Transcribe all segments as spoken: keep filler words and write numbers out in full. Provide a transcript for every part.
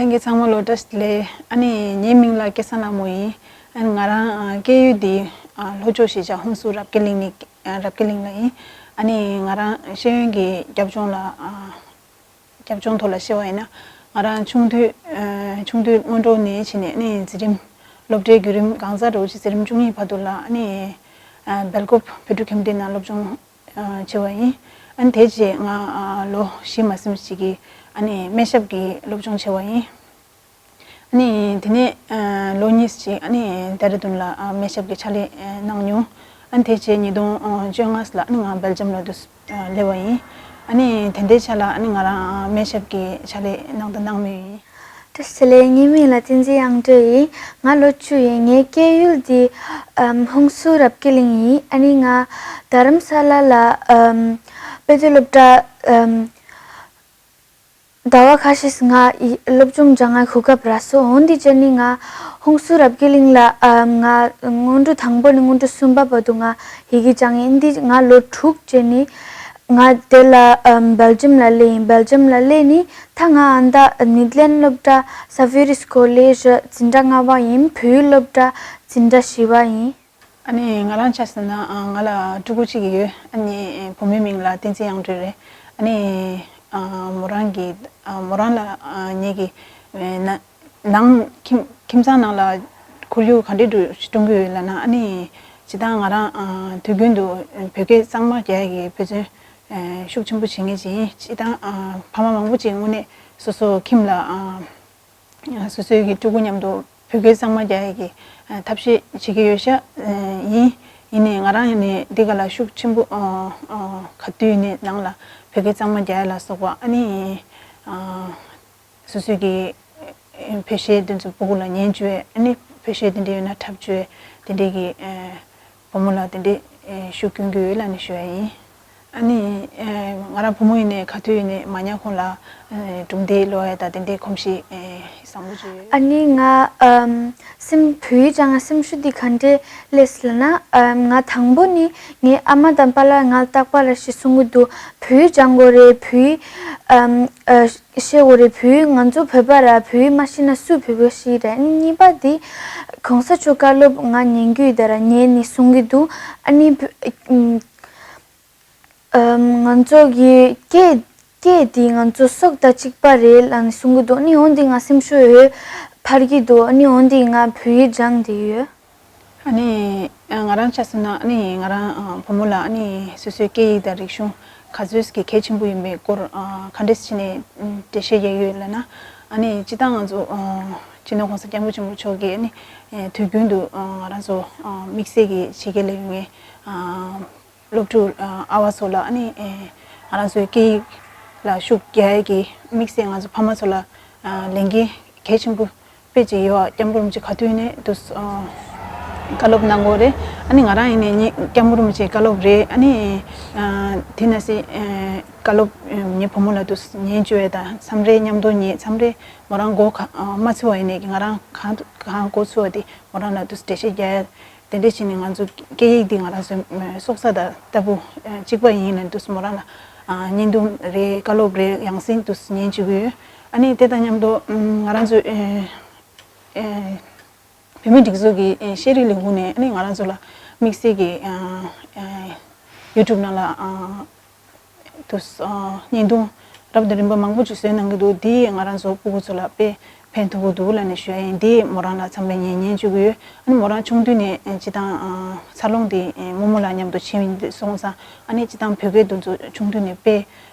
ལྷན་རྒྱས་ཚང་མ་ལ་བཀྲ་ཤིས་བདེ་ལེགས། ཨ་ནི་ངའི་མིང་ལ་སྐལ་བཟང་ལྷ་མོ་ཡིན། ཨ་ནི་ང་རང་ཨ་སྐད་ཡིག་འདི་ཨ་ལྷོ་ཕྱོགས་གཞིས་ཆགས་ཧུན་སུར་རབ་རྒྱས་གླིང་ནས་ཨ་རབ་རྒྱས་གླིང་ལ་ཡིན། ཨ་ནི་ང་རང་ཤེས་ཡོན་གྱི་རྒྱབ་ལྗོངས་ལ་ཨ་རྒྱབ་ལྗོངས་ཐོག་ལ་བཤད་པ་ཡིན་ན། ང་རང་ཆུང་དུས་ཨ་ཆུང་དུས་སྔོན་འགྲོ་ནས་བྱས་ནས་ཨ་ནི་འཛིན་རིམ་སློབ་གྲྭའི་བརྒྱུད་རིམ་གང་ཚར་འགྲོ་ཅིག་འཛིན་རིམ་བཅུ་གཉིས་བར་དུ་ལ་ཨ་ནི་ཨ་སྦེལ་ཀོབ་བོད་ཕྲུག་ཁྱིམ་སྡེའི་ནང་སློབ་སྦྱོང་ཨ་བྱས་པ་ཡིན། ཨ་ནི་དེ་རྗེས་ང་ཨ་ལོ་བཞི་མ་ཟིན་ཞིག་གི་ཨ་ནི་སྨན་ཞབས་ཀྱི་སློབ་སྦྱོང་བྱས་པ་ཡིན། ཨ་ནི་དེ་ནས་ཨ་ལོ་གཉིས་ཤིག་ཨ་ནི་ལྡེ་ར་ལྡུན་ལ་ཨ་སྨན་ཞབས་ཀྱི་ཕྱག་ལས་ཨ་གནང་མྱོང་། ཨ་ནི་དེ་རྗེས་ཉིས་སྟོང་བཅོ་ལྔ་ལ་ཨ་ནི་ང་སྦེལ་ཇམ་ལ་དུ་ཨ་སླེབས་པ་ཡིན། ཨ་ནི་དེ་འདྲའི་ཆ་ལ་ཨ་ནི་ང་རང་ཨ་སྨན་ཞབས་ཀྱི་ཕྱག་ལས་གནང་དང་གནང་མུས་ཡིན། བཀྲ་ཤིས་བདེ་ལེགས། ངའི་མིང་ལ་བསྟན་འཛིན་དབྱངས་སྒྲོན་ཡིན། ང་ལོ་བཅུ་ཡིན། ངའི་སྐྱེས་ཡུལ་འདི་ཨམ་ཧུན་སུར་རབ་རྒྱས་གླིང་ཡིན། ཨ་ནི་ང་རྡ་རམ་ས་ལ་ལ་ཨམ་དཔེ་སྟོན་སློབ་གྲྭ་ཨམ་ཟླ་བ་ཁ་ཤས་ང་ཡི་སློབ་སྦྱོང་སྦྱང་ང་གོ་སྐབས་རག་སོང་། འོན་ཏེ་བྱས་ནས་ང་ཧུན་སུར་རབ་རྒྱས་གླིང་ལ་ཨམ་ང་སྔོན་འགྲོ་དང་པོ་ནས་སྔོན་འགྲོ་གསུམ་པ་བར་དུ་ང་ཡི་གེ་སྦྱངས་ཡིན། འདི་ང་ལོ་དྲུག་བྱས་ནས་ང་དེ་ལ་ཨམ་སྦེལ་ཇམ་ལ་སླེབས་ཡིན། སྦེལ་ཇམ་ལ་སླེབས་ནས་ད་ང་ཨ་མདའ་ནིད་ལན་སློབ་གྲྭ་ས་ཕི་རིས་ཀོ་ལེ་ཇི་འཛིན་གྲྭ་ལྔ་པ་ཡིན། བོད་ཡིག་སློབ་གྲྭ་འཛིན་གྲྭ་བཞི་པ་ཡིན། ཨ་ནི་ང་རང་ཆ་བཞག་ན་ཨ་ང་ལ་ཕྲུ་གུ་གཅིག་ཡོད། ཨ་ནི་བུ་མོའི་མིང་ལ་བསྟན་འཛིན་དབྱངས་སྒྲོན་རེད། ཨ་ནི་ཨ་མོ་རང་གི་ཨ་མོ་རང་ལ་ཨ་ངེད་ཀྱི་ཨ་ན་ནང་ཁྱིམ་ཁྱིམ་ཚང་ནང་ལ་ཁོར་ཡུག་ག་འདྲའི་འདུག་སྐྲུན་གྱི་ཡོད་ལབ་ན། ཨ་ནི་སྤྱིར་བཏང་ང་རང་ཨ་དུས་རྒྱུན་དུ་བོད་སྐད་གཙང་མ་རྒྱག་ཡ་གི་འབད་བརྩོན་ཨ་ཤུགས་ཆེན་པོ་བྱེད་མཁན་ཅིག་ཡིན། སྤྱིར་བཏང་ཨ་ཕ་མ་མང་པོ་ཅིག་དངོས་གནས་སོ་སོ་ཁྱིམ་ལ་ཨ་སོ་སོའི་གི་ཕྲུ་གུ་མཉམ་དུ་བོད་སྐད་གཙང་མ་རྒྱག་ཡས་ཀྱི་ཨ་ཐབས་ཤེས་བྱེད་ཀྱི་ཡོད་ཤག་ཨ་ཡིན། ཡིན་ནའི་ང་རང་ཡིན་ནའི་འདི་ག་ལ་ཤུགས་ཆེན་པོ་ཨ་ཨ་ག་དུས་ཡིན་ནའི་ནང་ལ་བོད་སྐད་གཙང་མ་རྒྱག་ཡས་ལ་སོགས་པ། ཨ་ནི་ཨ་སོ་སོའི་གི་ཨ་བོད་གཞས་དེ་ཚོ་ཕྲུ་གུ་ལ་ཉན་བཅུག་ཡས། ཨ་ནི་བོད་གཞས་དེ་འདྲ་ཡོད་ན་འཁྲབ་བཅུག་ཡས། དེ་འདྲའི་གི་ཨ་བུ་མོ་ལ་དེ་འདྲའི་ཨེ་ཤུགས་སྐྱོན་གྱི་ཡོད་ལབ་ནས་ཞུ་ཡ་ཡིན། ཨ་ནི་ཨེ་ང་རང་བུ་མོ་ཡིན་ནའི་ག་དུས་ཡིན་ནའི་མ་ཉལ་གོང་ལ་ཨེ་གྲུབ་འབྲས་སློབ་ཡ་དང་དེ་འདྲའི་གོམས་གཤིས་ཨེ་བཟང་པོ་ཅིག་ཡོད། ཨ་ནི་ང་ཨམ་སེམས་བོད་ཡིག་སྦྱང་ང་སེམས་ཤུགས་འདི་ག་འདྲས་སླེབས་ལབ་ན། ཨམ་ང་དང་པོ་ནི་ངའི་ཨ་མ་དང་པཱ་ལགས་ང་རྟག་པར་ཞིག་གསུང་གི་འདུག་བོད་ཡིག་སྦྱང་དགོས་རེད། བོད་ཡིག་ཨམ་ཨ་ཤེས་དགོས་རེད། བོད་ཡིག་ང་ཚོ་བོད་པ་ར། བོད་ཡིག་མ་ཤེས་ན་སུ་བོད་པ་ཤེས་རེད། ཨ་ནི་གཉིས་པ་འདི་གོང་ས་མཆོག་བཀའ་སློབ་ང་ཉན་རྒྱུ་ཡོད་ད་ར་ཉན་ནི་གསུང་གི་འདུག་ཨ་ནི་བོད་ཨམ་ཨམ་ང་ཚོ་གི་སྐད་སྐད་འདི་ང་ཚོ་སྲོག་དང་གཅིག་པ་རེད་ལབ་ནས་གསུང་གི་འདུག་ཨ་ནི་འོན་ཏེ་ང་སེམས་ཤུགས་འཕར་གྱི་འདུག་ཨ་ནི་འོན་ཏེ་ང་བོད་ཡིག་སྦྱང་བསྡད་ཡོད། ཨ་ནི་ང་རང་ཆ་བཞག་ན། ཨ་ནི་ང་རང་བུ་མོ་ལ་ཨ་ནི་སོ་སོའི་སྐད་ཡིག་དང་རིག་གཞུང་ག་ཚོད་ཀྱི་གལ་ཆེན་པོ་ཡིན་པའི་སྐོར་ག་འདྲས་བྱས་ནས་འགྲེལ་བཤད་རྒྱག་གི་ཡོད་ལབ་ན། ཨ་ནི་སྤྱིར་བཏང་ང་ཚོ་སྤྱི་ནོར་༸གོང་ས་༸སྐྱབས་མགོན་ཆེན་པོ་མཆོག་གིས་ཨ་ནི་དུས་རྒྱུན་དུ་ང་རང་ཚོ་དམིགས་བསལ་གྱི་ཕྱི་རྒྱལ་ལ་ཡོད་མཁན་སློབ་ཕྲུག་ཨ་ཨ་བ་ཚོ་ལ། ཨ་ནི་ང་རང་ཚོའི་སྐད་ཡིག་ལ་ཤུགས་རྒྱག་ཡས་ཀྱི་དམིགས་བསལ་ང་ཚོ་ཕ་མ་ཚོ་ལ་ལས་འགན་གལ་ཆེན་པོ་དཔེ་ཅིག་ཡོད། སྐྱབས་མགོན་རིན་པོ་ཆེ་ག་དུས་ནས་དུ་བཀའ་སློབ་གནང་གི་ཡོད་རེད། ཨ་ནི་ང་རང་ཡིན་ནའི་སྐྱབས་མགོན་རིན་པོ་ཆེའི་བཀའ་སློབ་རེད། ཨ་ནི་དེ་ནང་བཞིན་བཀའ་སློབ་ངའི་བུ་མོ་ལ་དུ་ཉན་བཅུག་ཡས་དང་མཚམས་རེ་མཉམ་དུ་ཉན། མཚམས་རེ་མོ་རང་མགོ་ག་མ་ཚོས་པ་ཡིན་ནའི་ང་རང་གང་གང་མགོ་ཚོས་པ་དེ་མོ་རང་ལ་དུ་འགྲེལ་བཤད་རྒྱག་ཡས། དེ་འདྲ་བྱས་ནས་ང་ཚོ་སྐད་ཡིག་འདི་ང་རང་ཚོའི་སྲོག་རྩ་དང་ལྟ་བུ་གཅིག་པ་ཡིན་ལབ་དུས་མོ་རང་ལ་བརྙན་ཐུང་རེད། བཀའ་སློབ་རེད། ཡང་སེ་དུ་ཉན་བཅུག་གི་ཡོད། ཨ་ནི་དེ་དང་མཉམ་དུ་ང་རང་ཚོའི་བོད་མིའི་སྒྲིག་འཛུགས་ཀྱི་ཤེས་རིག་ལས་ཁུངས་ནས། ཨ་ནི་ང་རང་ཚོ་ལ་དམིགས་བསལ་གྱི་ཡུ་ཊུབ་ནང་ལ་དུ་བརྙན་ཐུང་རབ་དང་རིམ་པ་མང་པོ་ཅིག་བཟོས་གནང་གི་འདུག་འདི་ང་རང་ཚོ་སྤུ་གུ་ཚོ་ལ་དཔེ་ཕན་ཐོགས་ཀྱི་འདུག་ལབ་ནས་ཞུ་ཡ་ཡིན། འདི་མོ་རང་ལ་མཚམས་རེ་ཉན་ཉན་བཅུག་གི་ཡོད། ཨ་ནི་མོ་རང་ཆུང་དུས་ནས་སྤྱིར་བཏང་འཚར་ལོངས་འདི་རྨོ་མོ་ལགས་མཉམ་དུ་བྱས་སོང་ཙང་། ཨ་ནི་སྤྱིར་བཏང་བོད་སྐད་འདི་ཚོ་ཆུང་དུས་ནས་དཔེ་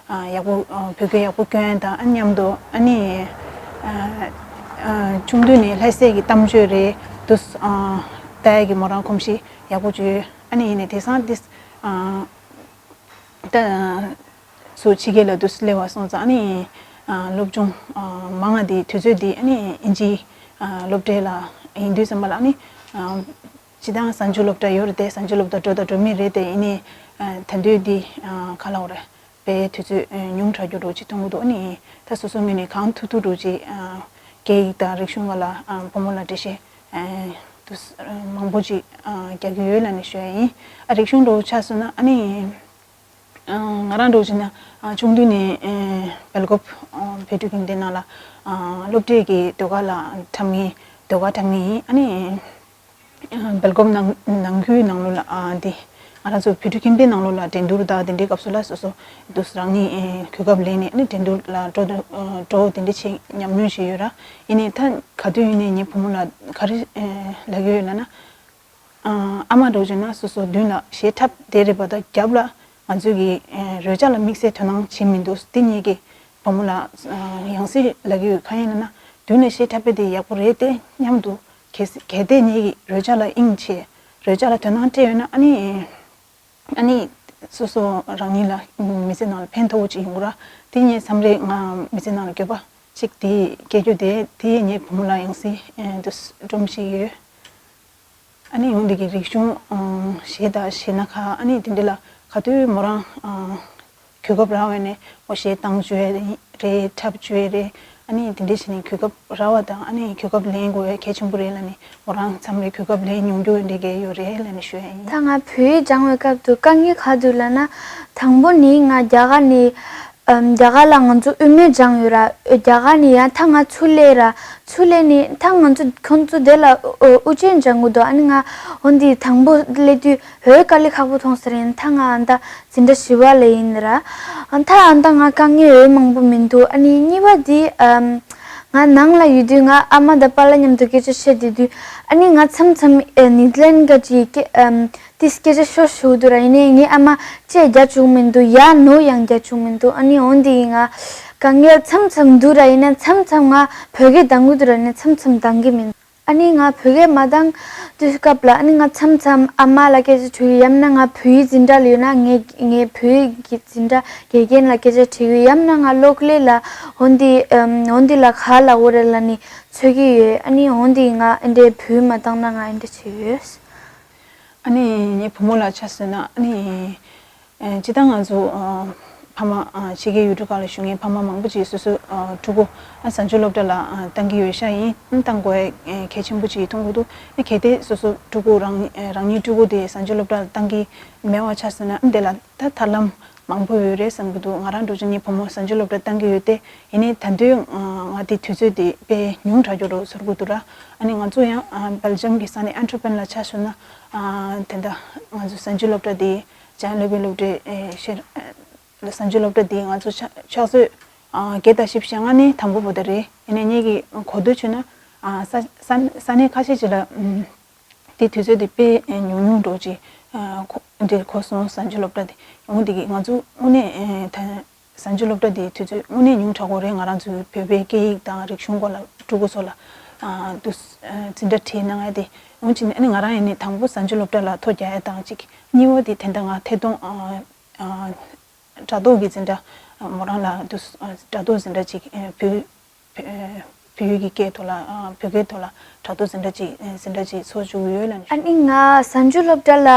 ཡག་པོ་བོད་སྐད་ཡག་པོ་སྐྱོན་དང་། ཨ་མཉམ་དུ་ཨ་ནི་ཆུང་དུས་ནས་ལྷ་སའི་གི་གཏམ་བརྗོད་རེད་དུ་ལྟ་ཡ་གི་མོ་རང་གོམས་གཤིས་ཡག་པོ་ཅིག་ཡོད། ཨ་ནི་ཡིན་ནའི་དེང་སང་འདི་ད་སུ་ཕྱི་རྒྱལ་ལ་དུ་སླེབས་པ་སོང་ཙང་། ཨ་ནི་སློབ་སྦྱོང་མང་ང་དེ་དུས་ཚོད་དེ་ཨ་ནི་ཨིན་ཇིའི་སློབ་གྲྭ་ལ་ཡིན་དུས་ཙམ་པ་ལ། ཨ་ནི་སྤྱིར་བཏང་གཟའ་མཇུག་སློབ་གྲྭ་ཡོད་རེད་དེ། གཟའ་མཇུག་སློབ་གྲྭ་འགྲོ་དང་འགྲོ་མུས་རེད་དེ། ཡིན་ནའི་ད་དུང་དེ་ག་ལབ་དགོས་རེད། དཔེ་དུས་ཚོད་ཉུང་དྲགས་རྒྱུ་འདྲ་ཅིག་མཐོང་གི་འདུག་ཨ་ནི་ད་སོ་སོའི་ངོས་ནས་གང་ཐུབ་ཐུབ་འདྲ་ཅིག་སྐད་ཡིག་དང་རིག་གཞུང་སྒང་ལ་བུ་མོ་ལ་འགྲེལ་བཤད་དུ་མང་པོ་ཅིག་རྒྱག་གི་ཡོད་ལབ་ནས་ཞུ་ཡ་ཡིན། ཨ་རིག་གཞུང་འདྲ་ཆ་བཞག་ན། ཨ་ནི་ ང་རང་འདྲ་བྱས་ན་ཆུང་དུས་ནས་སྦེལ་ཀོབ་བོད་ཕྲུག་ཁྱིམ་སྡེ་ནང་ལ་སློབ་གྲྭའི་གི་ཟློས་གར་ལ་འཁྲབ་མཁན་ཟློས་གར་འཁྲབ་མཁན་ཡིན། ཨ་ནི་སྦེལ་ཀོབ་ནང་ནང་ཁུལ་ནང་ལོགས་ལ་འདི་ང་རང་ཚོ་བོད་ཕྲུག་ཁྱིམ་སྡེ་ནང་ལོགས་ལ་འགྲན་བསྡུར་དང་དེ་འདྲའི་སྐབས་སུ་ལ་སོ་སོ་དུས་རང་ཉིད་གོ་སྐབས་ལེན་ནས་ཨ་ནི་འགྲན་བསྡུར་ལ་འགྲོ་འགྲོ་དེ་འདྲ་བྱེད་ཉམས་མྱོང་ཞིག་ཡོད་ར། ཡིན་ནའི་ད་ག་དུས་ཡིན་ནའི་ངའི་བུ་མོ་ལ་ག་རེ་ལབ་ཀྱི་ཡོད་ལབ་ན། ཨ་མ་འདྲ་བྱས་ན་སོ་སོ་མདུན་ལ་གཞས་འཁྲབ་བསྡད་རེད་པ། ད་རྒྱབ་ལ་ང་ཚོའི་གི་རོལ་ཆ་ལ་དམིགས་བསལ་དོ་སྣང་བྱེད་མི་འདུག་དེ་ངེད་ཀྱི་བུ་མོ་ལ་ཡང་སེ་ལབ་ཀྱི་ཡོད། གང་ཡིན་ལབ་ན་མདུན་ལ་གཞས་འཁྲབ་པ་དེ་ཡག་པོ་རེད་དེ་མཉམ་དུ་གལ་གལ་ཏེ་ངེད་ཀྱི་རོལ་ཆ་ལ་དབྱིངས་ཆེ་རོལ་ཆ་ལ་དོ་སྣང་སྤྲད་ཡོད་ན་ཨ་ནི་ཨ་ནི་སོ་སོ་རང་ཉིད་ལ་མི་ཚེ་ནང་ལ་ཕན་ཐོགས་པོ་ཅིག་ཡོང་གི་ར། དེ་ངས་མཚམས་རེ་ང་མི་ཚེ་ནང་ལ་འགྱོད་པ་ཅིག་དེ་སྐྱེ་རྒྱུ་དེ་དེ་ངའི་བུ་མོ་ལ་ཡང་སེ་དུ་སྒྲོམ་ཞིག་ཡོད། ཨ་ནི་ཡང་འདི་གི་རིག་གཞུང་གཞས་དང་གཞས་སྣ་ཁ་ཨ་ནི་དེ་འདྲ་ལ་ག་དུས་མོ་རང་གོ་སྐབས་རག་པ་ནས་འོ་གཞས་བཏང་བཅུག་ཡས་རེད། འཁྲབ་བཅུག་ཡས་རེད། ཨ་ནི་དེ་འདྲ་བྱས་ནས་གོ་སྐབས་རག་པ་དང་ཨ་ནི་གོ་སྐབས་ལེན་དགོས་ཡས་གལ་ཆེན་པོ་རེད་ལབ་ནས་མོ་རང་མཚམས་རེ་གོ་སྐབས་ལེན་མྱོང་རྒྱུ་འདྲ་གས་ཡོད་རེད་ལབ་ནས་ཞུ་ཡས་ཡིན། ད་ང་བོད་ཡིག་སྦྱང་བའི་སྐབས་དུ་དཀའ་ངལ་ག་དུས་ལབ་ན། དང་པོ་ནི་ང་རྒྱ་གར་ནས་ཨམ་རྒྱ་གར་ལ་ང་ཚོ་དབུ་མེད་སྦྱངས་ཡོད་ར། རྒྱ་གར་ནས་ཡང་ད་ང་ཚུར་སླེབས་ར། ཚུར་སླེབས་ནས་ད་ང་ཚོ་ཁོང་ཚོ་དེ་ལ་ཨོ་དབུ་ཅན་སྦྱང་དགོས་འདུག་ཨ་ནི་ང་འོ་འདི་དང་པོ་སླེབས་དུས་བོད་དཀའ་ལས་ཁག་པོ་མཐོང་ས་རེད། ད་ང་ཨ་ད་འཛིན་གྲྭ་བཞི་པ་ལ་ཡིན་ར། ཨ་ད་ཨ་ད་ང་དཀའ་ངལ་འོ་མང་པོ་མི་འདུག་ཨ་ནི་གཉིས་པ་འདི་ཨམ་ང་ནང་ལ་ཡོད་དུས་ང་ཨ་མ་དང་པཱ་ལགས་མཉམ་དུ་སྐད་ཆ་བཤད་བསྡད་དུས་ཨ་ནི་ང་མཚམས་མཚམས་ཨེ་ནི་ལན་ག་ཅིག་སྐད་ཨམ་ཏིས་སྐད་ཆ་ཤོར་ཤོར་འདུག་ར། ཡིན་ནའི་ངའི་ཨ་མ་ཅེས་རྒྱག་བཅུག་མི་འདུག་ཡ་ནོ་ཡང་རྒྱག་བཅུག་མི་འདུག་ཨ་ནི་འོན་ཏེ་ང་དཀའ་ངལ་མཚམས་མཚམས་འདུག་ར། ཡིན་ན་མཚམས་མཚམས་ང་བོད་སྐད་འདང་གི་འདུག་ར། ཡིན་ན་མཚམས་མཚམས་འདང་གི་མི་འདུག་ཨ་ནི་ང་བོད་སྐད་མ་འདང་དུས་སྐབས་ལ་ཨ་ནི་ང་མཚམས་མཚམས་ཨ་མ་ལ་སྐད་ཆ་དྲི་གི་ཡང་ན་ང་བོད་ཡིག་འཛིན་གྲྭ་ལ་ཡོད་ན་ངས་ངས་བོད་ཡིག་གི་འཛིན་གྲྭ་དགེ་རྒན་ལ་སྐད་ཆ་དྲི་གི་ཡང་ན་ང་གློག་ཀླད་ལ་འོན་ཏེ་འོན་ཏེ་ལ་ག་ལ་འོ་རེད་ལ་ནི་འཚོལ་གི་ཡོད། ཨ་ནི་འོན་ཏེ་ང་ཨེ་འདྲའི་བོད་ཡིག་མ་འདང་ན་ང་ཨེ་འདྲ་བྱེད་ཀྱི་ཡོད། ཨ་ནི་ངའི་བུ་མོ་ལ་ཆ་བཞག་ན་ཨ་ནི་ཨ་སྤྱིར་བཏང་ང་ཚོ་ཨ་ཕ་མ་ཨ་ཕྱི་རྒྱལ་ཡུལ་གྲུ་ཁག་ལ་བཞུགས་མཁན་ཕ་མ་མང་པོ་ཅིག་སོ་སོའི་ཨ་ཕྲུ་གུ་ཨ་གཟའ་མཇུག་སློབ་གྲྭ་ལ་ཨ་བཏང་གི་ཡོད་ཤག་ཡིན། ཨ་བཏང་དགོས་ཡ་གལ་ཆེན་པོ་ཅིག་མཐོང་གི་འདུག་ཨ་གལ་ཏེ་སོ་སོ་ཕྲུ་གུ་རང་ཨ་རང་ཉིད་ཕྲུ་གུ་དེ་གཟའ་མཇུག་སློབ་གྲྭ་ལ་བཏང་གི་མེད་པ་ཆ་བཞག་ན་ཨ་དེ་ལ་ད་ཐར་ལམ་མང་པོ་ཡོད་རེད་བསམ་གྱི་འདུག་ང་རང་འདྲ་བོ་ཅིག་ངའི་བུ་མོ་གཟའ་མཇུག་སློབ་གྲྭ་བཏང་གི་ཡོད་དེ། ཡིན་ནའི་ད་དུང་ང་དེ་དུས་ཚོད་དེ་དཔེ་ཉུང་དྲགས་ཀྱི་རེད་ཚོར་གྱི་འདུག་ར། ཨ་ནི་ང་ཚོ་ཡང་སྦེལ་ཇམ་གྱི་ས་གནས་ཨན་ཊ་ཝར་ཕན་ལ་ཆ་བཞག་ན་དེ་འདྲ་ང་ཚོ་གཟའ་མཇུག་སློབ་གྲྭ་དེ་ལྕང་སློབ་དཔོན་སློབ་གྲྭའི་ཤེར་གཟའ་མཇུག་སློབ་གྲྭ་དེ་ང་ཚོ་ཕྱག་ཚོད་བརྒྱད་དང་བཞི་བཅུ་ཞེ་ལྔ་ནས་དང་པོ་བར་དུ་རེད། ཡིན་ནའི་ངེད་ཀྱི་གོ་ཐོས་བྱུང་ན་ས་ས་ས་གནས་ཁ་ཤས་ཅིག་ལ་དེ་དུས་ཚོད་དེ་དཔེ་ཉུང་ཉུང་འདྲ་བོ་ཅིག་གོ་འདིར་གོ་སོང་། གཟའ་མཇུག་སློབ་གྲྭ་དེ་འོ་འདི་གི་ང་ཚོ་དངོས་གནས་ད། གཟའ་མཇུག་སློབ་གྲྭ་དེའི་དུས་ཚོད་དངོས་གནས་ཉུང་དྲགས་པོ་རེད། ང་རང་ཚོའི་བོད་པའི་སྐད་ཡིག་དང་རིག་གཞུང་སྐོར་ལ་ཕྲུ་གུ་ཚོ་ལ་ཨ་དུ་འཛིན་གྲྭ་ཁྲིད་གནང་ཡ་དེ། འོན་ཀྱང་ཨ་ནི་ང་རང་ཡིན་ནི་དང་པོ་གཟའ་མཇུག་སློབ་གྲྭ་ལ་ཐོ་རྒྱག་ཡ་དང་གཅིག་གཉིས་པ་དེ་དེ་འདྲ་ང་ཐད་གཏོང་ཨ་ཨ་དྲ་ཐོག་གི་འཛིན་གྲྭ་མོ་རང་ལ་དུ་དྲ་ཐོག་འཛིན་གྲྭ་གཅིག་བོད་བོད་ཡིག་གི་སྐད་ཐོག་ལ་ཨ་བོད་སྐད་ཐོག་ལ་དྲ་ཐོག་འཛིན་གྲྭ་གཅིག་འཛིན་གྲྭ་གཅིག་ཚོགས་བཅུག་ཡོད་ལབ་ནས། ཨ་ནི་ང་གཟའ་མཇུག་སློབ་གྲྭ་ལ་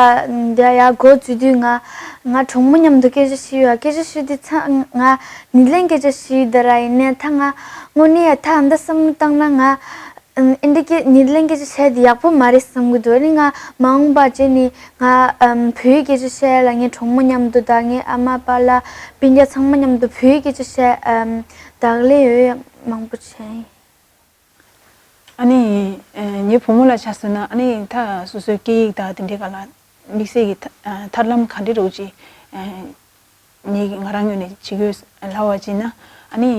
འདི་ཡར་འགོ་འཛུགས་དུས་ང་ང་གྲོགས་མོ་མཉམ་དུ་སྐད་ཆ་བཤད་ཡོད། སྐད་ཆ་བཤད་དུས་ཚང་ང་ནི་ལན་སྐད་ཆ་བཤད་ཡོད་ད་ར། ཡིན་ནའི་ད་ང་དངོས་གནས་ཡ་ད་ཨ་འདི་བསམ་བློ་བཏང་ན་ང་ཨིན་འདི་སྐད་ནི་ལན་སྐད་ཆ་བཤད་དེ་ཡག་པོ་མ་རེད་བསམ་གི་འདུག་ཨ་ནི་ང་མ་འོངས་པ་བྱས་ནས་ང་ཨམ་བོད་ཡིག་སྐད་ཆ་བཤད་ཡ་ལ་ངའི་གྲོགས་མོ་མཉམ་དུ་དང་ངའི་ཨ་མ་པཱ་ལགས་སྤུན་ཀྱག་ཚང་མ་མཉམ་དུ་བོད་ཡིག་སྐད་ཆ་བཤད་ཨམ་ད་ག་ལེ་ཡོད་མང་པོ་བྱས་ཡིན། ཨ་ནི་ཨ་ངའི་བུ་མོ་ལ་ཆ་བཞག་ན་ཨ་ནི་ད་སོ་སོའི་སྐད་ཡིག་དང་དེ་འདྲའི་སྒང་ལ་དམིགས་བསལ་གྱི་ཐ་ཨ་ཐར་ལམ་ག་འདྲ་རོགས་ཀྱིས་ཨ་ངེད་ཀྱི་ང་རང་ངོས་ནས་བྱེད་དགོས་ལབ་པ་ཅིག་ན། ཨ་ནི་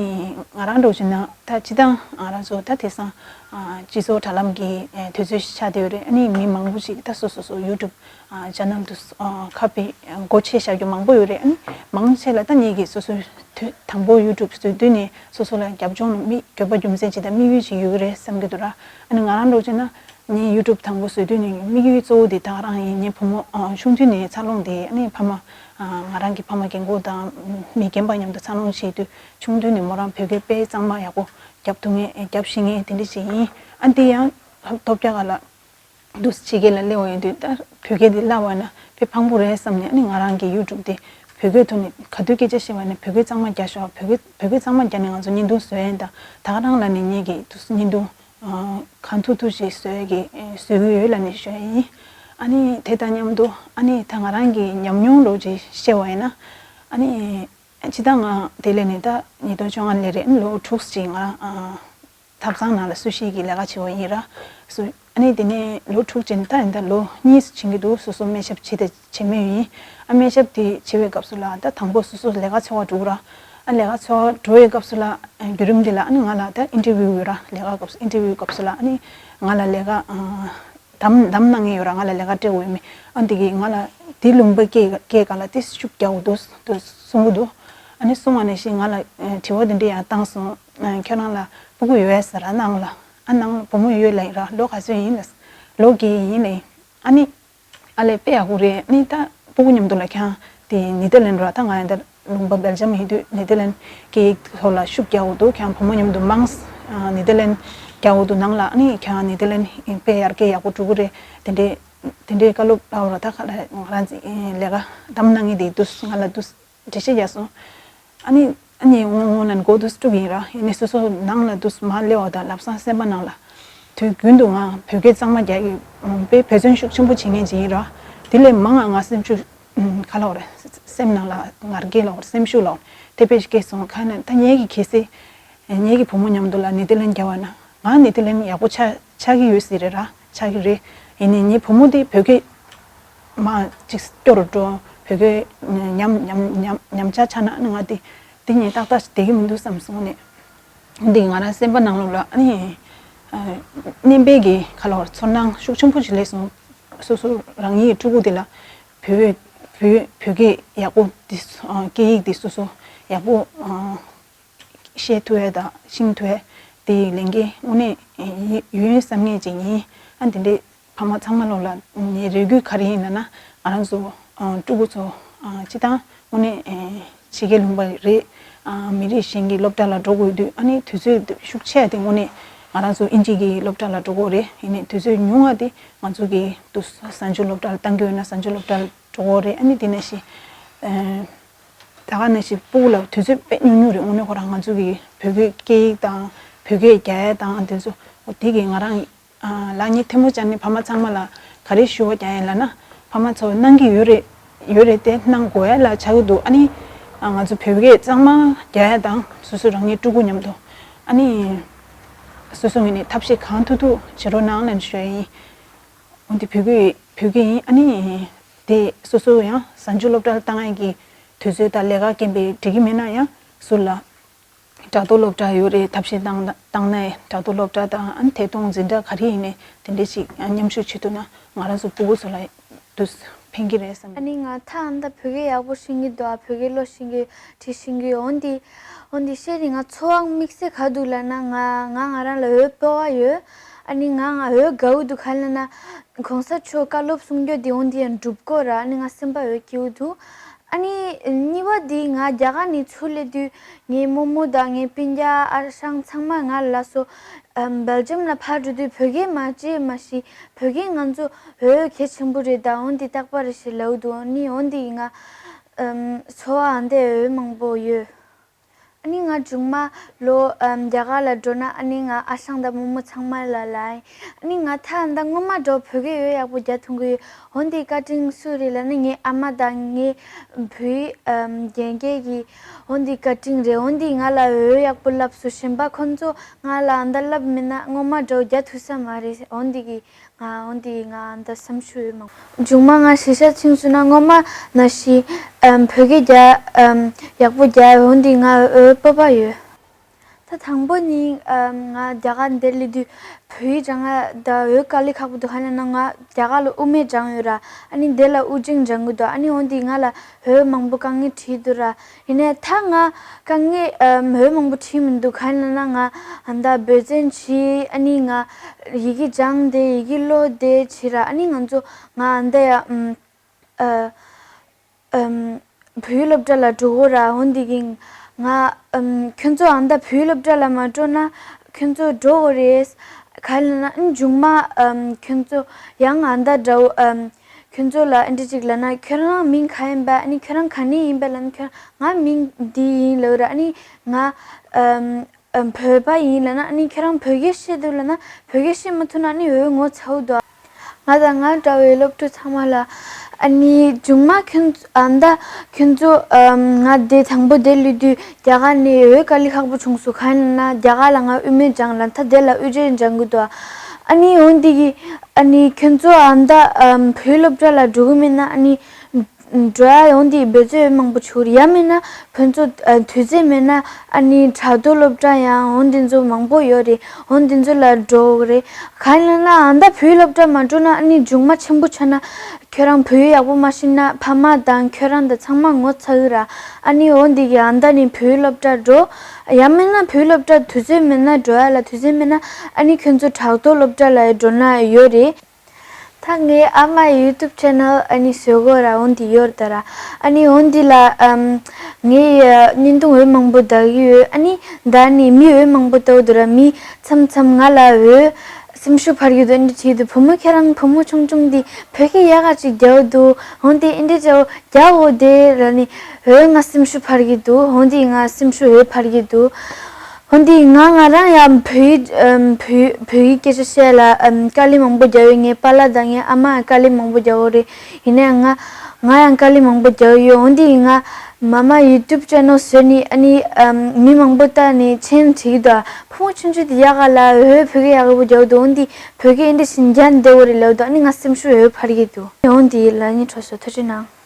ང་རང་འདྲ་བོ་ཅིག་ན་ད་སྤྱིར་བཏང་ང་རང་ཚོ་ད་དེང་སང་ཨ་སྤྱི་ཚོགས་དྲ་ལམ་གྱི་ཨ་དུས་ཚོད་ཆགས་བསྡད་ཡོད་རེད། ཨ་ནི་མི་མང་པོ་ཅིག་ད་སོ་སོ་སོ་ཡུ་ཊུབ་ཨ་ཅེ་ནལ་དུ་ཨ་ཁ་པའི་སྒོ་ཕྱེ་བཞག་རྒྱུ་མང་པོ་ཡོད་རེད། ཨ་ནི་མང་ཆེ་ལ་ད་ངེད་ཀྱིས་སོ་སོའི་དུས་དང་པོ་ཡུ་ཊུབ་བཟོ་དུས་ནས་སོ་སོ་ལ་རྒྱབ་ལྗོངས་ལ་དམིགས་དགོས་པ་རྒྱུ་མཚན་ཅིག་དང་དམིགས་ཡུལ་ཅིག་ཡོད་ཀྱི་རེད་བསམ་གྱི་འདུག་ར། ཨ་ནི་ང་རང་འདྲ་བོ་བྱས་ན་ངས་ཡུ་ཊུབ་དང་པོ་བཟོ་དུས་ནས་དམིགས་ཡུལ་གཙོ་བོ་དེ་ད་ག་རང་ཡིན། ངའི་བུ་མོ་ཨ་ཆུང་དུས་ནས་འཚར་ལོངས་དེ་ཨ་ནི་ཕ་མ་ཨ་ང་རང་གི་ཕ་མ་རྒན་གོག་དང་མི་རྒན་པ་མཉམ་དུ་འཚར་ལོངས་བྱེད་དུས་ཆུང་དུས་ནས་མོ་རང་བོད་སྐད་དཔེ་གཙང་མ་ཡག་པོ་རྒྱབ་ཐུབ་མཁན་རྒྱབ་ཤེས་མཁན་དེ་འདྲ་ཞིག་ཡིན། ཨ་འདི་ཡང་ཐོབ་རྒྱག་ག་ལ་འདུག་སེ་ཕྱི་རྒྱལ་ལ་སླེབས་པ་ཡིན་དུས་ད་བོད་སྐད་འདི་བརླག་པ་ན་དཔེ་ཕངས་པོ་རེད་བསམ་ནས། ཨ་ནི་ང་རང་གི་ཡུ་ཊུབ་དེ་བོད་སྐད་ཐོག་ནས་ག་དུས་སྐད་ཆ་བཤད་པ་ན་བོད་སྐད་གཙང་མ་རྒྱག་ཤོག་བོད་སྐད་བོད་སྐད་གཙང་མ་རྒྱག་ནས་ང་ཚོ་བརྙན་ཐུང་བཟོ་ཡ་ཡིན། ད་ད་ག་རང་ལ་ནི་ངེད་ཀྱི་འདུག་སེ་བརྙན་ཐུང་གང་ཐུབ་ཐུབ་ཅིག་བཟོ་ཡ་གི་བཟོ་གི་ཡོད་ལབ་ནས་ཞུ་ཡ་ཡིན། ཨ་ནི་དེ་དང་མཉམ་དུ་ཨ་ནི་ད་ང་རང་གི་ཉམས་མྱོང་རོགས་ཅིག་བཤད་པ་ཡིན་ན། ཨ་ནི་སྤྱིར་བཏང་ང་དེ་ལས་ནས་ད་ཉིས་སྟོང་བཅོ་ལྔ་ལོ་རེད། ཨ་ནི་ལོ་དྲུག་ཅིག་ང་ཨ་ཐབ་ཚང་ནང་ལ་སུ་ཤི་གི་ལས་ཀ་བྱེད་པ་ཡིན་ར། སུ་ཨ་ནི་དེ་ནས་ལོ་དྲུག་ཅན་ད་ཡིན་ད་ལོ་གཉིས་སུ་ཕྱིན་གྱི་འདུག་སོ་སོ་སྨན་ཞབས་བྱེད་དེ་བྱེད་མུས་ཡིན། ཨ་སྨན་ཞབས་དེ་བྱེད་པའི་སྐབས་སུ་ལ་ད་དང་པོ་སོ་སོ་ལས་ཀ་འཚོལ་བ་འགྲོ་གི་ར། ཨ་ལས་ཀ་འཚོལ་བ་འགྲོ་བའི་སྐབས་སུ་ལ་ཨ་བརྒྱུད་རིམ་འདི་ལ་ཨ་ནི་ང་ལ་ད་ཨིན་ཊར་བིའུ་ཡོད་ར། ལས་ཀ་སྐབས་སུ་ཨིན་ཊར་བིའུ་སྐབས་སུ་ལ་ཨ་ནི་ང་ལ་ལས་ཀ་ཨ། དམ་དམ་གནང་མཁན་ཡོད་ར། ང་ལ་ལས་ཀ་སྤྲད་འོས་མེད། ཨ་འདི་གིས་ང་ལ་འདི་ལུང་པ་སྐད་སྐད་ག་ལ་དེ་ཤུགས་རྒྱག་འོ་འདུག་འདུག་གསུང་གི་འདུག་ཨ་ནི་གསུང་བ་ནས་ཤིག་ང་ལ་ཨ་དྲི་བ་འདི་འདྲ་ཡང་བཏང་སོང་། ཨ་ཁྱོད་རང་ལ་སྤུ་གུ་ཡོད་ཟེར་ར། ནང་ལ་ཨ་ནང་ལ་བུ་མོ་ཡོད་ལབ་ཡིན་ར། ལོ་ག་ཚོད་ཡིན་ལབ། ལོ་བརྒྱད་ཡིན་ལབ་ཡིན། ཨ་ནི་ཨ་ལས་དཔེ་ཡག་པོ་རེད། ཨ་ནི་ད་སྤུ་གུ་མཉམ་དུ་ལ་ཁྱང་དེ་ནི་དེ་ལན་ར། ད་ང་ཡང་ད་ལུང་པ་སྦེལ་ཇམ་ཡིན་དུས་ནི་དེ་ལན་སྐད་ཡིག་ཐོག་ལ་ཤུགས་རྒྱག་འོ་འདུག་ཁྱང་བུ་མོ་མཉམ་དུ་མང་ནི་དེ་ལན་རྒྱག་འོ་འདུག་ནང་ལ་ཨ་ནི་ཁྱང་ནི་དེ་ལན་དཔེ་ཡར་རྒྱས་ཡག་པོ་འགྲོ་གི་རེད། དེ་འདྲའི་དེ་འདྲའི་བཀའ་སློབ་ལབ་ར། ད་ཁ་ལ་ང་རང་ཚོ་ལས་ཀ་དམ་གནང་ངེས་དེ་འདུག་ང་ལ་འདུག་འགྲེལ་བཤད་རྒྱག་སོང་། ཨ་ནི་ཨ་ནི་ངོ་ངོ་ནན་གོ་དུས་དཀྲུག་ཡིན་ར། ཡིན་ནི་སོ་སོ་ནང་ལ་དུས་མ་སླེབས་པ་དང་ལབ་སང་སེམས་པ་ནང་ལ་དུས་རྒྱུན་དུ་ང་བོད་སྐད་གཙང་མ་རྒྱག་གི་དཔེ་འབད་བརྩོན་ཤུགས་ཆེན་པོ་བྱེད་མཁན་ཅིག་ཡིན་ར། དེ་ལས་མང་ང་ང་སེམས་ཤུགས་ག་ལ་བར་སེམས་ནང་ལ་ངར་སྐད་ལ་བར་སེམས་ཤུགས་ལ་བར་དེ་དཔེ་སྐད་སོང་ཁ་ན་ད་ངེད་ཀྱི་གལ་སྲིད་ངེད་ཀྱི་བུ་མོ་མཉམ་དུ་ལ་ནི་དེ་ལན་རྒྱག་པ་ན་ང་ནི་དེ་ལན་ཡག་པོ་ཆགས་ཆགས་ཀྱི་ཡོད་ཟེར་རེད་ར། ཆགས་ཀྱི་རེད། ཡིན་ནི་ངའི་བུ་མོ་དེ་བོད་སྐད་མ་ཅིག་སྐྱོ་རུ་འགྲོ། བོད་སྐད་ཉམས་ཉམས་ཉམས་ཉམས་ཆག་ཆགས་ན་ནི་ང་དེ་དེ་ངས་ཏག་ཏག་བསྡད་ཀྱི་མི་འདུག་བསམ་སོང་ནས། འདི་ང་རང་སེམས་པ་ནང་ལོགས་ལ་ཨ་ནི་ཨ་སྙན་པའི་གི་ཁ་ལོ་ཚོར་སྣང་ཤུགས་ཆེན་པོ་ཞིག་སླེབས་སོང་། སོ་སོ་རང་ཉིད་ཕྲུ་གུ་དེ་ལ་བོད་བོད་བོད་སྐད་ཡག་པོ་འདི་ཨ་སྐད་ཡིག་འདི་སོ་སོ་ཡག་པོ་ཨ་བཤད་ཐུབ་ཡ་དང་ཤེས་ཐུབ་ཡ་དེ་ལས་འགན་དངོས་གནས་ཡོད་ཡོད་བསམ་ངེས་ཅིག་ཡིན། ཨ་འདི་འདྲའི་ཕ་མ་ཚང་མ་ལོ་ལ་ངའི་རེ་སྐུལ་ག་རེ་ཡིན་ལབ་ན། ང་རང་ཚོ་ཨ་ཕྲུ་གུ་ཚོ་ཨ་སྤྱི་བཏང་དངོས་གནས་ཨ་ཕྱི་རྒྱལ་ལུང་པ་རེད། ཨ་མི་རིགས་གཞན་གྱི་སློབ་གྲྭ་ལ་འགྲོ་དགོས་དུས་ཨ་ནི་དུས་ཚོད་ཤུགས་ཆེ་དེ་དངོས་གནས་ང་རང་ཚོ་ཨིན་ཇི་གི་སློབ་གྲྭ་ལ་འགྲོ་དགོས་རེད། ཡིན་ནའི་དུས་ཚོད་ཉུང་བ་དེ་ང་ཚོ་གི་དུ་གཟའ་མཇུག་སློབ་གྲྭ་ལ་བཏང་གི་ཡོད་ན་གཟའ་མཇུག་སློབ་གྲྭ་ལ་འགྲོ་དགོས་རེད། ཨ་ནི་དེ་ནས་ཤི་ཨ་ད་ག་ནས་ཤི་སྤུ་གུ་ལ་དུས་ཚོད་དཔེ་ཉུང་ཉུང་རེད། དངོས་གནས་ཁོ་རང་ང་ཚོ་གི་བོད་སྐད་སྐད་ཡིག་དང་བོད་སྐད་རྒྱག་ཡ་དང་དེ་ཚོ་དེ་གི་ང་རང་ལག་གཉིས་ཐལ་མོ་སྦྱར་ནས་ཕ་མ་ཚང་མ་ལ་ག་རེ་ཞུ་བ་རྒྱག་ཡིན་ལབ་ན། ཕ་མ་ཚོ་གནང་གི་ཡོད་རེད། ཡོད་རེད་དེ་གནང་དགོས་ཡ་ལ་ཆགས་ཀྱི་འདུག་ཨ་ནི་ང་ཚོ་བོད་སྐད་གཙང་མ་རྒྱག་ཡ་དང་སོ་སོ་རང་ཉིད་ཕྲུ་གུ་མཉམ་དུ་ཨ་ནི་སོ་སོ་ངོས་ནས་ཐབས་ཤེས་གང་ཐུབ་ཐུབ་བྱེད་རོགས་གནང་ལབ་ཞུ་ཡ་ཡིན། འོན་ཏེ་བོད་སྐད་བོད་སྐད་ཡིན་ཨ་ནི་དེ་སོ་སོ་ཡང་གཟའ་མཇུག་སློབ་གྲྭར་བཏང་ཡ་གི་དུས་ཚོད་དང་ལས་ཀ་རྐྱེན་པས་འགྲིག་གི་མེད་ན་ཡང་ཟུར་ལ། དྲ་ཐོག་སློབ་གྲྭ་ཡོད་རེད། ཐབས་ཤེས་བཏང་བཏང་ནས་དྲ་ཐོག་སློབ་གྲྭ་དང་ཨ་ནི་ཐད་གཏོང་འཛིན་གྲྭ་ག་རེ་ཡིན་ནའི་དེ་འདྲས་ཞིག་མཉམ་ཞུགས་བྱེད་ཐུབ་ན་ང་རང་ཚོ་སྤུ་གུ་ཚོ་ལ་དུས་ཕན་གྱི་རེད་བསམ། ཨ་ནི་ང་ད་ཨ་ད་བོད་སྐད་ཡག་པོ་ཤེས་ཀྱི་འདུག་ཨ་བོད་སྐད་ཀློག་ཤེས་ཀྱི་བྲིས་ཤེས་ཀྱི། འོན་ཏེ་འོན་ཏེ་ཤེས་རིག་ང་འཚོ་བ་དམིགས་བསལ་ག་འདུག་ལབ་ན་ང་ང་ང་རང་ལ་འོད་སྤོ་བ་ཡོད། ཨ་ནི་ང་ང་འོད་དགའ་བོ་འདུག་ག་ལབ་ན་གོང་ས་མཆོག་བཀའ་སློབ་གསུང་རྒྱུ་དེ་འོན་ཏེ་ཡང་འགྲུབ་སྐོར་ར། ཨ་ནི་ང་སེམས་པ་འོད་སྐྱིད་བོ་འདུག་ཨ་ནི་གཉིས་པ་འདི་ང་རྒྱ་གར་ནས་ཚུར་སླེབས་དུས་ངའི་རྨོ་མོ་དང་ངའི་སྤུན་ཀྱག་ཨ་ཞང་ཚང་མ་ང་ལ་སོ་ཨམ་སྦེལ་ཇམ་ལ་ཕར་འགྲོ་དུས་བོད་སྐད་མ་བརྗེད་མ་ཤེས། བོད་སྐད་ང་ཚོ་འོས་གལ་ཆེན་པོ་རེད་ད། འོན་ཏེ་རྟག་པར་ཞིག་ལབ་འདུག་ཨ་ནི་འོན་ཏེ་ང་ཨམ་འཚོ་བ་འདི་འོས་མང་པོ་ཡོད། ཨ་ནི་ང་མཇུག་མ་ལོ་ཨམ་རྒྱ་གར་ལ་འགྲོ་ན་ཨ་ནི་ང་ཨ་ཞང་དང་རྨོ་མོ་ཚང་མ་ལ་ལབ་ཡིན། ཨ་ནི་ང་ད་ད་སྔོན་མ་འདྲ་བོ་བོད་སྐད་འོས་ཡག་པོ་རྒྱག་ཐུབ་ཀྱི་ཡོད། འོན་ཏེ་བཀའ་དྲིན་སུ་རེད་ལབ་ན་ངའི་ཨ་མ་དང་ངའི་བུའི་ཨམ་རྒན་རྒས་ཀྱི་འོན་ཏེ་བཀའ་དྲིན་རེད། འོན་ཏེ་ང་ལ་འོས་ཡག་པོ་ལབ་སོ་གཞན་པ་ཁོང་ཚོ་ང་ལ་ཨ་ད་ལབ་མེད་ན་སྔོན་མ་འདྲ་བོ་རྒྱག་ཐུབ་ས་མ་རེད། འོན་ཏེ་གི་ང་འོན་ཏེ་ང་ཨ་ད་བསམ་ཤུགས་ཡོད་མང་། མཇུག་མ་ང་ཞེ་ས་ཆིང་སུ་ན་སྔོན་མ་ན་ཞིག་ཨམ་བོད་སྐད་རྒྱག་ཨམ་ཡག་པོ་རྒྱག་འོན་ཏེ་ང་འོས་སྤོབས་པ་ཡོད། ད་དང་པོ་ནི་ཨམ་ང་རྒྱ་གར་འདིར་སླེབས་དུས་བོད་ཡིག་སྦྱང་ཡ་ད་འོས་དཀའ་ལས་ཁག་པོ་འདུག་ག་ལབ་ན་ང་རྒྱ་གར་ལ་དབུ་མེད་སྦྱངས་ཡོད་ར། ཨ་ནི་འདི་ལ་དབུ་ཅན་སྦྱང་གི་འདུག་ཨ་ནི་འོན་ཏེ་ང་ལ་འོས་མང་པོ་དཀའ་ངལ་འཕྲད་འདུག་ར། ཡིན་ནའི་ད་ང་དཀའ་ངལ་ཨམ་འོས་མང་པོ་འཕྲད་མི་འདུག་ག་ལབ་ན་ང་ཨ་ད་འབད་བརྩོན་བྱས། ཨ་ནི་ང་ཡི་གེ་སྦྱངས་ཏེ་ཡི་གེ་ཀློག་དེ་བྱས་ར། ཨ་ནི་ང་ཚོ་ང་ཨ་ད་ཡ་ཨམ་ཨ་ཨམ་བོད་ཡིག་སློབ་གྲྭ་ལ་འགྲོ་དགོས་ར། འོན་ཏེ་གིན་ང་ཨམ་ཁྱོད་ཚོ་ཨ་ད་བོད་ཡིག་སློབ་གྲྭ་ལ་མ་འགྲོ་ན་ཁྱོད་ཚོ་འགྲོ་དགོས་རེད། ག་ལབ་ན་ཨ་མཇུག་མ་ཨམ་ཁྱོད་ཚོ་ཡང་ཨ་ད་འདྲ་བོ་ཨམ་ཁྱོད་ཚོ་ལ་ཨ་འདྲ་ཅིག་ལབ་ན་ཁྱོད་རང་མིང་ག་ཡིན་པ། ཨ་ནི་ཁྱོད་རང་ག་ནས་ཡིན་པ་ལབ་ན་ཁྱོད་ང་མིང་འདི་ཡིན་ལབ་ར། ཨ་ནི་ང་ཨམ་ཨམ་བོད་པ་ཡིན་ལབ་ན། ཨ་ནི་ཁྱོད་རང་བོད་སྐད་ཤེས་འདུག་ལབ་ན། བོད་སྐད་ཤེས་མ་ཐུབ་ན་ཨ་ནི་འོས་ངོ་ཚ་བོ་འདུག་ང་དང་ང་འདྲ་བའི་སློབ་ཕྲུག་ཚང་མ་ལ། ཨ་ནི་མཇུག་མ་ཁྱོད་ཨ་མདའ་ཁྱོད་ཚོ་ཨམ་ང་དེ་དང་པོ་དེ་ལུས་དུས་རྒྱ་གར་ནས་འོས་དཀའ་ལས་ཁག་པོ་བྱུང་སོང་། གང་ཡིན་ན་རྒྱ་གར་ལ་ང་དབུ་མེད་སྦྱངས་ལ་ད་དེ་ལ་དབུ་འབྱེད་སྦྱང་གི་འདུག་ཨ་ནི་འོན་ཏེ་གི་ཨ་ནི་ཁྱོད་ཚོ་ཨ་མདའ་ཨམ་བོད་སློབ་གྲྭ་ལ་འགྲོ་གི་མེད་ན་ཨ་ནི་འགྲོ་ཡ་འོན་ཏེ་འབད་རྩོལ་མང་པོ་བྱུང་རེད། ཡང་མིན་ན་ཁྱོད་ཚོ་ཨ་དུས་ཚོད་མེད་ན་ཨ་ནི་བྲག་རྡོ་སློབ་གྲྭ་ཡང་འོན་དེ་ཚོ་མང་པོ་ཡོད་རེད། འོན་དེ་ཚོ་ལ་འགྲོ་གི་རེད། གང་ཡིན་ན་ཨ་མདའ་བོད་སློབ་གྲྭ་མ་འགྲོ་ན་ཨ་ནི་མཇུག་མ་ཆེན་པོ་ཆགས་ན་ཁྱོད་རང་བོད་ཡིག་ཡག་པོ་མ་ཤེས་ན་ཕ་མ་དང་ཁྱོད་རང་དང་ཚང་མ་ངོ་ཚ་གི་ར། ཨ་ནི་འོ་འདི་གི་ཨ་མདའ་ནི་བོད་སློབ་གྲྭ་འགྲོ། ཡང་མིན་ན་བོད་སློབ་གྲྭ་དུས་ཚོད་མེད་ན་འགྲོ་ཡ་ལ་དུས་ཚོད་མེད་ན་ཨ་ནི་ཁྱོད་ཚོ་བྲག་རྡོ་སློབ་གྲྭ་ལ་འགྲོ་ན་ཡོད་རེད། ད་ངའི་ཨ་མ་ཡི་ཡུ་ཊུབ་ཆེ་ནལ་ཨ་ནི་བཟོ་དགོས་ར་འོ་འདི་ཡོད་རེད་ད་ར། ཨ་ནི་འོ་འདི་ལ་ཨམ་ངའི་ཨ་བརྙན་ཐུང་འོད་མང་པོ་ལྟ་གི་ཡོད། ཨ་ནི་ད་ནི་མི་འོད་མང་པོ་ལྟ་འདུག་ར། མི་མཚམས་མཚམས་ང་ལ་འོད་སེམས་ཤུགས་འཕར་གྱི་འདུག་འདི་བྲིས་འདུག་བུ་མོ་ཁྱེད་རང་བུ་མོ་ཆུང་ཆུང་འདི་བོད་སྐད་ཡག་ག་ཅིག་རྒྱག་འདུག་འོན་ཏེ་ཨིན་འདྲ་རྒྱག་རྒྱག་འོ་དེ་ལ་ནི་འོད་ང་སེམས་ཤུགས་འཕར་གྱི་འདུག་འོན་ཏེ་ང་སེམས་ཤུགས་འོད་འཕར་གྱི་འདུག་འོན་ཏེ་ང་ང་རང་ཡང་བོད་ཡིག་ཨམ་བོད་བོད་ཡིག་སྐད་ཆ་བཤད་ལ་ཨམ་དཀའ་ལས་མང་པོ་རྒྱག་ཡོད། ངའི་པཱ་ལགས་དང་ངའི་ཨ་མ་ཡང་དཀའ་ལས་མང་པོ་རྒྱག་གི་རེད། ཡིན་ནའང་ང་ང་ཡང་དཀའ་ལས་མང་པོ་རྒྱག་གི་ཡོད། འོན་ཏེ་ང་མ་མ་ཡུ་ཊུབ་ཆེ་ནལ་བཟོས་ནི་ཨ་ནི་ཨམ་མི་མང་པོ་ལྟ་ནི་ཆེན་བྱེད་ཀྱི་འདུག་བུ་མོ་ཆུང་ཆུང་དེ་ཡག་ག་ལ་འོད་བོད་སྐད་ཡག་ག་པོ་རྒྱག་གི་འདུག་འོན་ཏེ་བོད་སྐད་ཨིན་འདྲ་ཞིག་རྒྱག་བདེ་བོ་རེད་ལབ་འདུག་ཨ་ནི་ང་སེམས་ཤུགས་འོད་འཕར་གྱི་འདུག་འོན་ཏེ་ལ་ནི་གྲོགས་སུ་ཐུགས་རྗེ་གནང་།